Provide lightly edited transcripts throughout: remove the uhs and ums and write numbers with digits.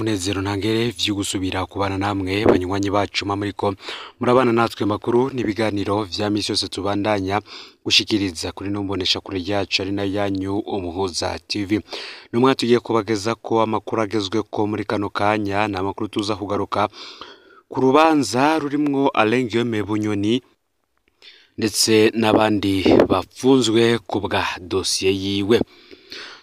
N'umunezero ntangere vy'ugusubira kubana namwe banywanyi bacu muriko murabana natwe makuru n'ibiganiro vya misi yose tubandanya gushikiriza kuri nombonesha kure yacu ari nayo yanyu Umuhuza TV. Numwe tugiye kubageza ko amakuru agezweko muri kano kanya, ni amakuru tuza kugaruka ku rubanza rurimwo Alain Guillaume Bunyoni ndetse n'abandi bafunzwe ku bwa dosiye yiwe.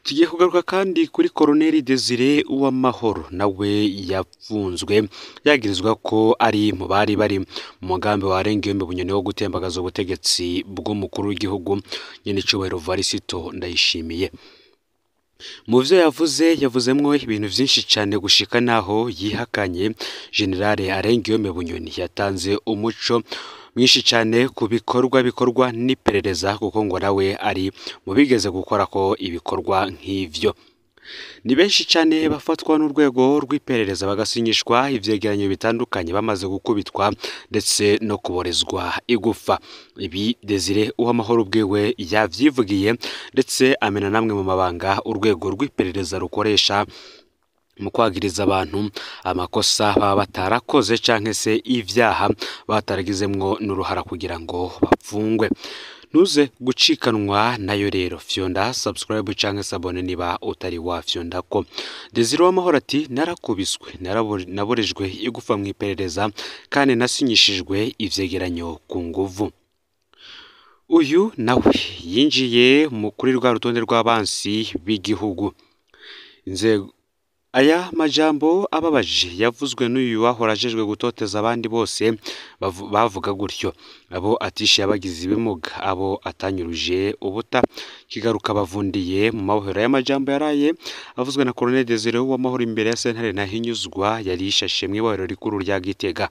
Tugiye kugaruka kandi kuri Colonel Desire Uwamahoro, nawe yafunzwe yagirizwa ko ari mu bari bari mu mugambi wa Alain Guillaume Bunyoni wo gutembagaza ubutegetsi bw'umukuru w'igihugu nyen'icubahiro Varisito Ndayishimiye. Mu vyo yavuze, yavuzemwo ibintu vyinshi cane gushika naho yihakanye General Alain Guillaume Bunyoni. Yatanze umuco mwinshi cane ku bikorwa bikorwa n'iperereza, kuko ngo nawe ari mu bigeze gukorako ibikorwa nk'ivyo. Ni benshi cane bafatwa n'urwego rw'iperereza bagasinyishwa ivyegeranyo bitandukanye bamaze gukubitwa ndetse no kuborezwa igufa. Ibi Desire Uwamahoro ubwiwe yavyivugiye ndetse amena namwe mu mabanga urwego rw'iperereza rukoresha mu kwagiriza abantu amakosa baba batarakoze canke se ivyaha bataragizemwo n'uruhara kugira ngo bapfungwe. Ntuze gucikanwa nayo rero, fyonda subscribe canke s'abonner niba utari wafyondako. Desire Uwamahoro ati: narakubiswe, naborejwe igufa mw'iperereza kandi nasinyishijwe ivyegeranyo ku nguvu. Uyu nawe yinjiye mu kuri rwa rutonde rw'abansi b'igihugu. Inzego aya majambo ababaje yavuzwe n'uyu wahora ajejwe gutoteza abandi bose bavuga gutyo, abo atishe abagize ibimuga, abo atanyuruje ubuta kigaruka bavundiye mu mabohero. Y'amajambo yaraye avuzwe na Colonel Desire Uwamahoro imbere ya sentare Ntahinyuzwa yari ishashe mw'ibohero rikuru rya Gitega.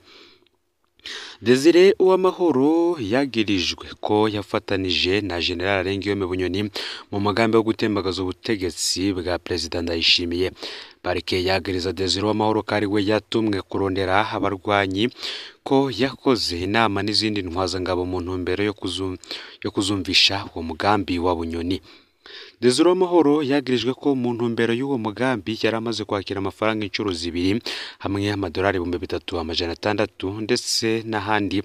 Desire Uwamahoro yagirijwe ko yafatanije na General Alain Guillaume Bunyoni mu mugambi wo gutembagaza ubutegetsi bwa Perezida Ndayishimiye. Parike yagiriza Desire Uwamahoro ko ari we yatumwe kurondera abarwanyi, ko yakoze inama n'izindi ntwazangabo mu ntumbero yo kuzumvisha uwo mugambi wa Bunyoni. Desire Uwamahoro yagirijwe ko mu ntumbero y'uwo mugambi yari amaze kwakira amafaranga inshuro zibiri, hamwe amadolari 3600 ndetse n'ahandi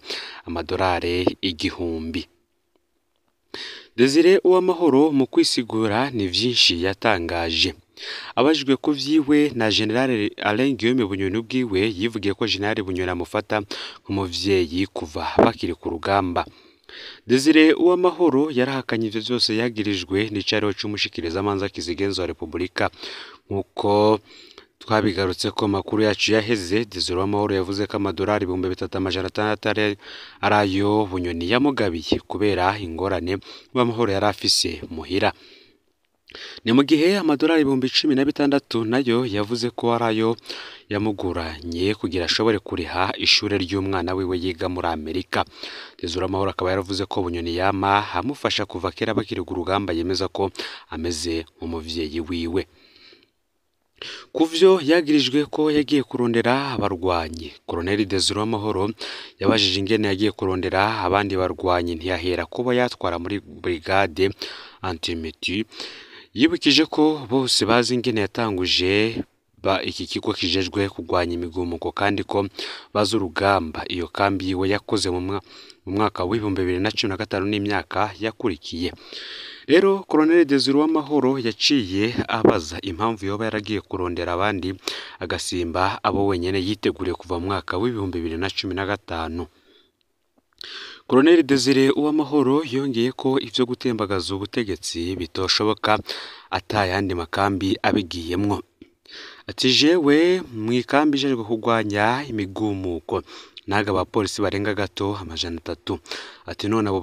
amadolari 1000. Desire Uwamahoro mu kwisigura ni vyinshi yatangaje. Abajijwe ku vyiwe na General Alain Guillaume Bunyoni ubwiwe, yivugiye ko General Bunyoni amufata nk'umuvyeyi kuva bakiri ku rugamba. Desire Uwamahoro yarahakanye ivyo vyose yagirijwe n'icariho c'umushikirizamanza kizigenza wa Repubulika. Nk'uko twabigarutse ko makuru yacu yaheze, Desire Uwamahoro yavuze ko amadolari 3600 ari ayo Bunyoni yamugabiye kubera ingorane Uwamahoro yari afise muhira. Ni mu gihe amadolari 16,000 nayo yavuze ko ari ayo yamuguranye kugira ashobore kuriha ishure ry'umwana wiwe yiga muri Amerika. Desire Uwamahoro akaba yaravuze ko Bunyoni yama amufasha kuva kera bakiri ku rugamba, yemeza ko ameze nk'umuvyeyi wiwe. Kuvyo yagirijwe ko yagiye kurondera abarwanyi, Colonel Desire Uwamahoro yabajije ingene yagiye kurondera abandi barwanyi ntiyahera kuba yatwara muri brigade anti-metu. Yibukije ko bose bazi ingene yatanguje iki kigo kijejwe kurwanya imigumuko, kandi ko bazi urugamba iyo kambi yiwe yakoze mu mwaka w'2015 n'imyaka yakurikiye. Rero Colonel Desire Uwamahoro yaciye abaza impamvu yoba yaragiye kurondera abandi agasimba abo wenyene yiteguriye kuva mu mwaka w'2015. Colonel Desire Uwamahoro yongeye ko ivyo gutembagaza ubutegetsi bitoshoboka atayandi makambi abigiyemwo. Ati: jewe mw'ikambi ijejwe kurwanya imigumuko naga abapolisi barenga gato 300. Ati none abo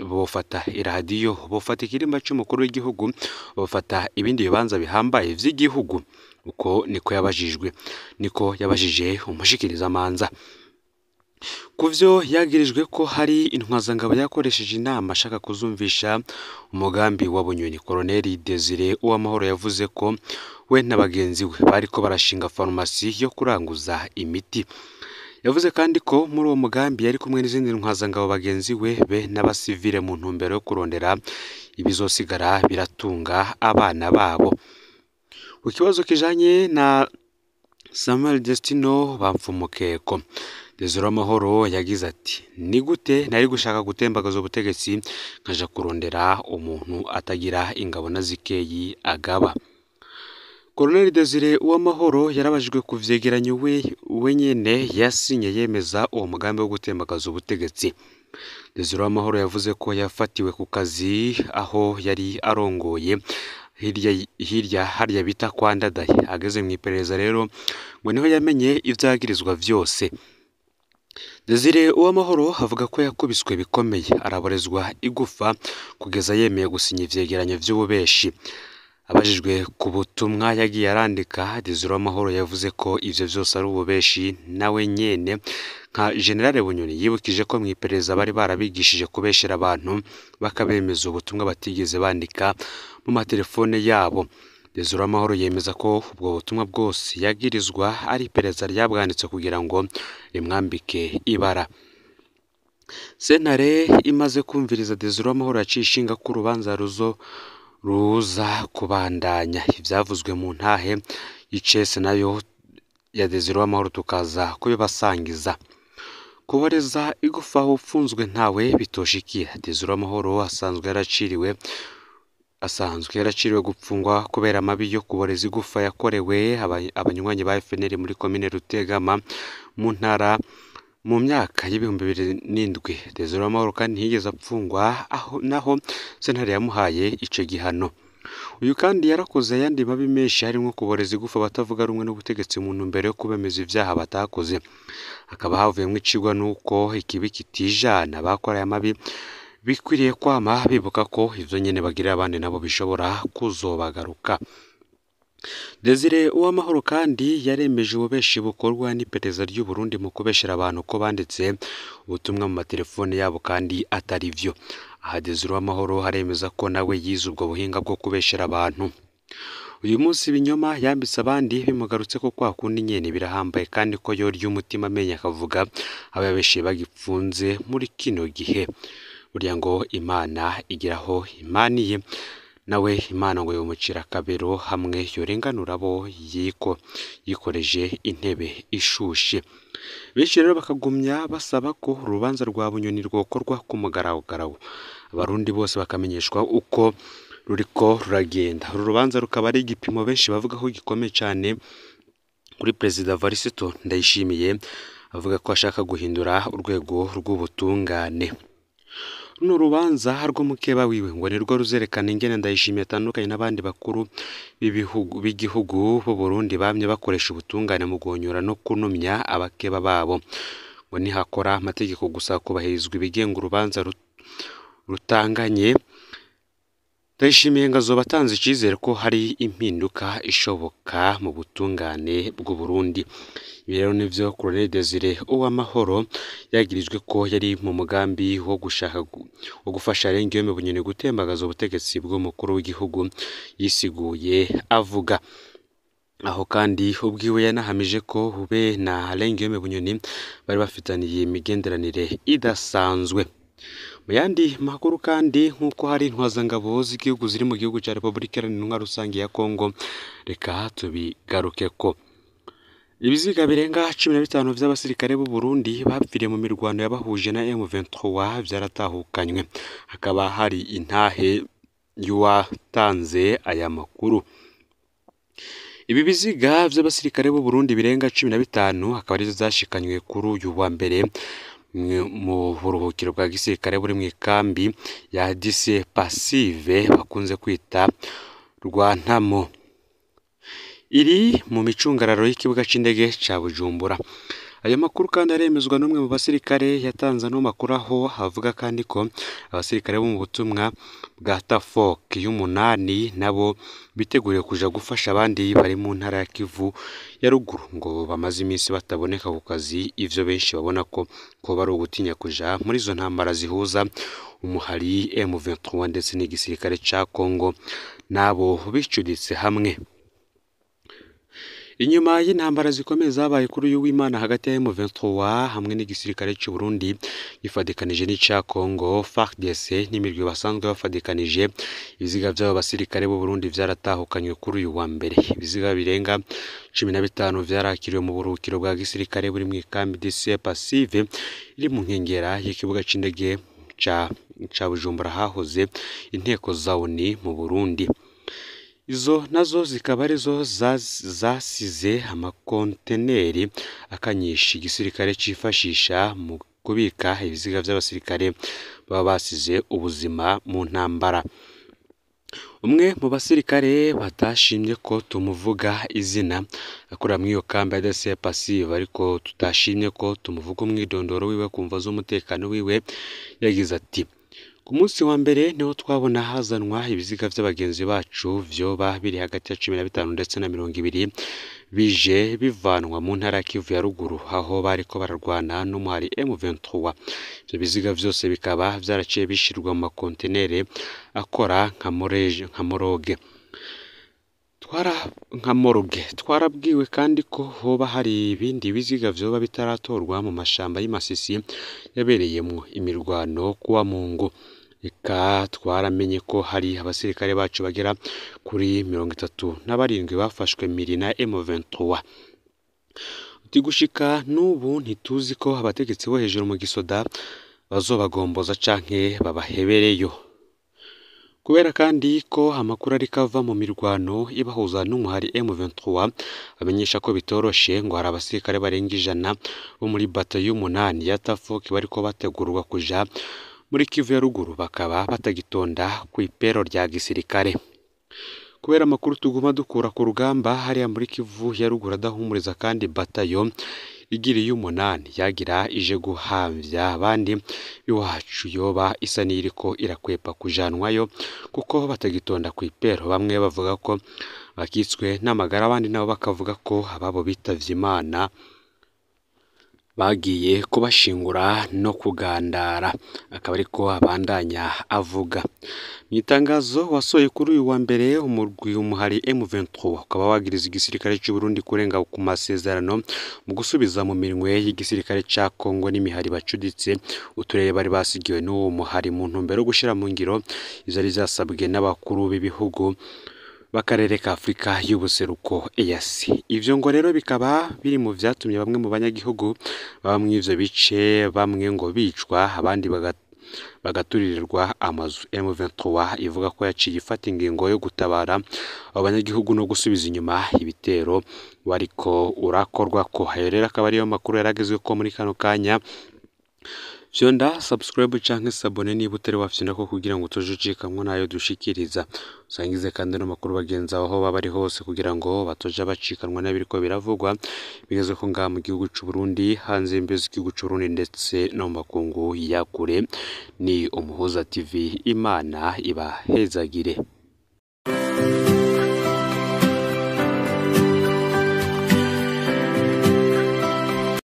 bofata iradiyo, bofata ikirimba c'umukuru w'igihugu, bofata ibindi bibanza bihambaye vy'igihugu. Uko niko yabajijwe, niko yabajije umushikirizamanza. Kuvyo yagirijwe ko hari intwazangabo yakoresheje inama ashaka kuzumvisha umugambi wa Bunyoni, Colonel Desire Uwamahoro yavuze ko we na bagenzi we bariko barashinga farumasi yo kuranguza imiti. Yavuze kandi ko muri uwo mugambi yari kumwe n'izindi ntwazangabo bagenzi we be n'abasivile mu ntumbero yo kurondera ibizosigara biratunga abana babo. Ku kibazo kijanye na Samuel Destino Bamfumukeko. Desire Uwamahoro yagize ati: "Ni gute nari gushaka gutembagaza ubutegetsi nkaja kurondera umuntu atagira ingabo na zikeyi agaba?" Colonel Desire Uwamahoro yarabajijwe ku vyegeranyo we nyene yasinye yemeza uwo mugambi wo gutembagaza ubutegetsi. Desire Uwamahoro yavuze ko yafatiwe ku kazi aho yari arongoye hirya harya bita kwa Ndadaye. Ageze mu iperereza rero ngo niho yamenye ivyagirizwa vyose. Desire Uwamahoro avuga ko yakubiswe bikomeye, araborezwa igufa kugeza yemeye gusinya ivyegeranyo vy'ububeshi. Abajijwe ku butumwa yagiye arandika, Desire Uwamahoro yavuze ko ivyo vyose ari ububeshi nawe nyene nka General Bunyoni yibukije ko mu iperereza bari barabigishije kubeshera abantu bakabemeza ubutumwa batigeze bandika mu matelefone yabo. Desire Uwamahoro yemeza ko ubwo butumwa bwose yagirizwa ari iperereza ryabwanditse kugira ngo rimwambike ibara. Sentare imaze kumviriza Desire Uwamahoro yaciye ishinga ko urubanza ruza kubandanya. Ivyavuzwe mu ntahe y'icese nayo ya Desire Uwamahoro tukaza kubibasangiza. Kuboreza igufa upfunzwe ntawe bitoshikira. Desire Uwamahoro asanzwe yaraciriwe gupfungwa kubera amabi yo kuboreza igufa yakorewe abanywanyi ba FNL muri komine Rutegama mu ntara mu myaka y'2007. Desire Uwamahoro kandi ntiyigeze apfungwa aho naho sentare yamuhaye ico gihano. Uyu kandi yarakoze ayandi mabi menshi harimwo kuboreza igufa abatavuga rumwe n'ubutegetsi mu ntumbero yo kubemeza ivyaha batakoze. Hakaba havuyemwo icigwa nuko ikibi kitijana, abakora aya mabi bikwiriye kwama bibuka ko ivyo nyene bagirira abandi nabo bishobora kuzobagaruka. Desire Uwamahoro kandi yaremeje ububeshi bukorwa n'iperereza ry'u Burundi mu kubeshera abantu ko banditse ubutumwa mu matelefone yabo kandi atari vyo. Aha Desire Uwamahoro aremeza ko nawe yize ubwo buhinga bwo kubeshera abantu. Uyu munsi ibinyoma yambitse abandi bimugarutse ko kwa kundi nyene birahambaye kandi ko yorya umutima amenyo akavuga abo yabeshiye bagipfunze muri kino gihe. Burya ngo Imana igiraho imaniye, nawe Imana ngo yomucira akabero hamwe yorenganura abo yikoreje intebe ishushe. Benshi rero bakagumya basaba ko urubanza rwa Bunyoni rwokorwa ku mugaragaro, abarundi bose bakamenyeshwa uko ruriko ruragenda. Uru rubanza rukaba ari igipimo benshi bavuga ko gikomeye cane kuri Perezida Evariste Ndayishimiye, avuga ko ashaka guhindura urwego rw'ubutungane. Runo rubanza rw'umukeba wiwe ngo nirwo ruzerekana ingene Ndayishimiye atandukanye n'abandi bakuru b'igihugu b'u Burundi bamye bakoresha ubutungane mu guhonyora no kunumya abakeba babo. Ngo nihakora amategeko gusa kubahirizwa ibigenga urubanza rutanganye, Ndayishimiye ngo azoba atanze icizere ko hari impinduka ishoboka mu butungane bw'u Burundi. Ibi rero nivyo Colonel Desire Uwamahoro yagirijwe ko yari mu mugambi wo gushaka wo gufasha Guillaume Bunyoni gutembagaza ubutegetsi bw'umukuru w'igihugu, yisiguye avuga. Aho kandi ubwiwe yanahamije ko be na Guillaume Bunyoni bari bafitaniye imigenderanire idasanzwe. Mu yandi makuru kandi, nk'uko hari intwazangabo z'igihugu ziri mu gihugu ca Repubulika Iharanira Intwaro Rusange ya Kongo, reka tubigarukeko. Ibiziga birenga 15 vy'abasirikare b'u Burundi bapfiriye mu mirwano yabahuje na M23 vyaratahukanywe. Hakaba hari intahe y'uwatanze aya makuru. Ibi biziga vy'abasirikare b'u Burundi birenga 15 akaba arizo zashikanywe kuri uyu wa mbere mu buruhukiro bwa gisirikare buri mu ikambi ya DC Passive bakunze kwita Rwantamo, iri mu micungararo y'ikibuga c'indege ca Bujumbura. Ayo makuru kandi aremezwa n'umwe mu basirikare yatanze ano makuru, aho avuga kandi ko abasirikare bo mu butumwa bwa TAFOC y'umunani nabo biteguriye kuja gufasha abandi bari mu ntara ya Kivu ya ruguru, ngo bamaze iminsi bataboneka ku kazi, ivyo benshi babona ko koba ari ugutinya kuja muri izo ntambara zihuza umuhari M23 ndetse n'igisirikare ca Congo nabo bicuritse hamwe. Inyuma y'intambara zikomeye zabaye kuri uyu w'Imana hagati ya M23 hamwe n'igisirikare c'u Burundi gifadikanije n'ica Congo FARDC n'imirwi basanzwe bafadikanije, ibiziga vy'abo basirikare b'u Burundi vyaratahukanywe kuri uyu wa mbere. Ibiziga birenga 15 vyarakiriwe mu buruhukiro bwa gisirikare buri mw'ikambi DC Passive iri mu nkengera y'ikibuga c'indege ca Bujumbura hahoze inteko za ONU mu Burundi. Izo nazo zikaba arizo zasize amakonteneri akanyisha igisirikare cifashisha mu kubika ibiziga vy'abasirikare baba basize ubuzima mu ntambara. Umwe mu basirikare batashimye ko tumuvuga izina akorera muri iyo kambi ya DC Passive ariko tutashimye ko tumuvuga umwidondoro wiwe ku mvo z'umutekano wiwe, yagize ati: "Ku munsi wa mbere niho twabona hazanwa ibiziga vy'abagenzi bacu vyoba biri hagati ya 15 ndetse na 20 bije bivanwa mu ntara ya Kivu ya ruguru aho bariko bararwana n'umuhari M23. Ivyo biziga vyose bikaba vyaraciye bishirwa mu makontenere akora nka moroge. Nka morgue. Twarabwiwe kandi ko hoba hari ibindi biziga vyoba bitaratorwa mu mashamba y'i yabereyemwo imirwano kuwa Mungu. Eka twaramenye ko hari abasirikare bacu bagera kuri 37 bafashwe mpiri na M23. Uti gushika n'ubu ntituzi ko abategetsi bo hejuru mu gisoda bazobagomboza canke babahebereyo. Kubera kandi ko amakuru ariko ava mu mirwano ibahuza n'umuhari M23 amenyesha ko bitoroshe, ngo hari abasirikare barenga 100 bo muri bato y'umunani ya Tafoki bariko bategurwa kuja muri Kivu ya ruguru bakaba batagitonda kw'ipero rya gisirikare. Kubera amakuru tuguma dukura ku rugamba hariya muri Kivu ya ruguru adahumuriza, kandi batayo igira iy'umunani yagira ije guhamvya abandi iwacu yoba isa n'iyiriko irakwepa kujanwayo kuko batagitonda kw'ipero. Bamwe bavuga ko bakitswe n'amagara, abandi nabo bakavuga ko ababo bitavye Imana bagiye kubashingura no kugandara." Akaba ariko abandanya avuga. Mu itangazo wasohoye kuri uyu wa mbere, umurwi umuhari M23 ukaba wagiriza igisirikare c'u Burundi kurenga ku masezerano mu gusubiza mu minwe y'igisirikare ca Congo n'imihari bacuditse uturere bari basigiwe n'uwo muhari mu ntumbero yo gushira mu ngiro ivyari vyasabwe n'abakuru b'ibihugu b'akarere ka Afrika y'ubuseruko EAC. Ivyo ngo rero bikaba biri mu vyatumye bamwe mu banyagihugu baba mw'ivyo bice bamwe ngo bicwa, abandi bagaturirirwa amazu. M23 ivuga ko yaciye ifata ingingo yo gutabara abo banyagihugu no gusubiza inyuma ibitero wariko urakorwako. Ayo rero akaba ariyo makuru yaragezweko muri kano kanya. Fyonda subscribe canke s'abonner niba utari wafyondako kugira ngo utoje ucikamwo nayo dushikiriza. Usangize kandi no makuru bagenzi aho baba bari hose kugira ngo batoja bacikanwa n'ibiriko biravugwa bigezweko ngaha mu gihugu c'u Burundi, hanze y'imbibe z'igihugu c'u Burundi ndetse no mu makungu ya kure. Ni Umuhuza TV, Imana ibahezagire.